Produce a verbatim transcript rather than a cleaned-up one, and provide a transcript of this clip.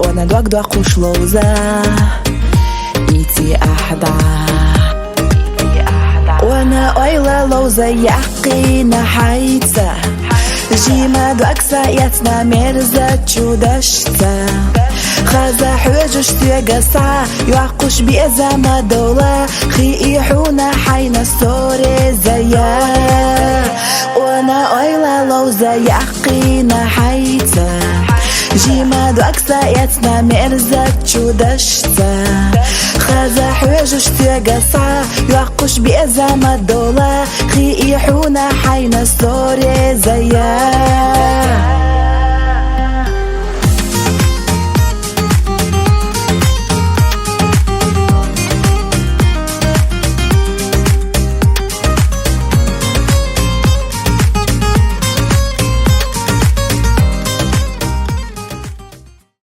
Уна дог доккхуш ловза, ити ахьда. Уна ойла ловза яьккхина хьайца. Жима докса яцна мерза чудашца. Хаза хьожуш тегаса, йоккхуш беза ма довла, хи и хьуна хьайна сорезая. Уна ойла ловза яьккхина хьайца. Жима докса яцна мерза чудашца. Хаза хьожуш тегаса, йоккхуш беза ма довла, хи и хьуна хьайна сорезая.